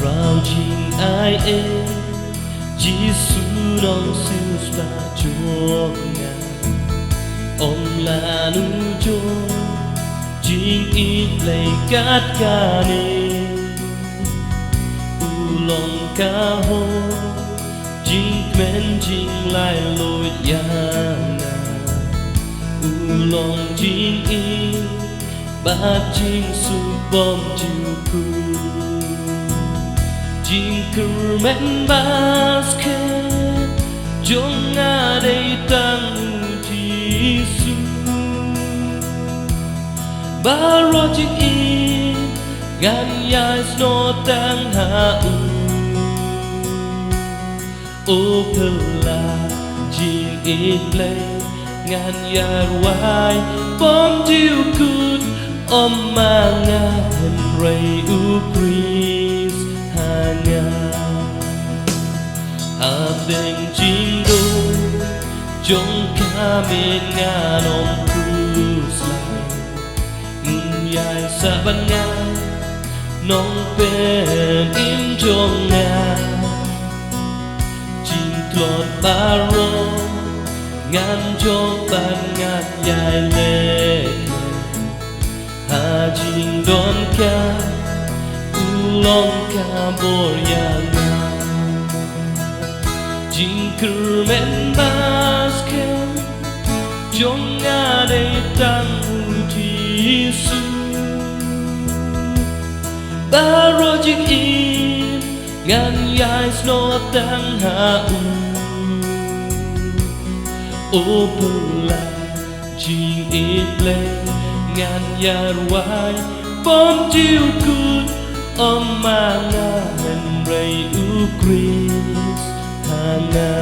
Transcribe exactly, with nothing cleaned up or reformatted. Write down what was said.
Rau jingaiei Jisu nongsiewspah jong nga, ym lah u jong jingieid Blei kat kane. U long ka hok, jingkmen, jinglaitluid ïa nga. U long jingieid bad jingsuk bymjukut. Jingkyrmen ba skhem jong nga dei tang u Jisu. Baroh jingim ngan ïai snoh tang ha u. O phylla jingieid Blei, ngan ïa rwai bymjukut. Ym ma nga hynrei u Khrist ha nga. Hapdeng jingdum jong ka miet ngan ym khuslai. Un ïai sah bad nga, Nongpynim jong nga. Jingtlot baroh ngan jop bad ngan ïai leh. Ha jingdonkam u long ka bor ïa nga. Jingkyrmen ba skhem jong nga dei tang u Jisu. Baroh jingim ngan ïai snoh tang ha u. O phylla jingieid Blei, ngan ïa rwai bymjukut. Ym ma nga hynrei u Khrist ha nga.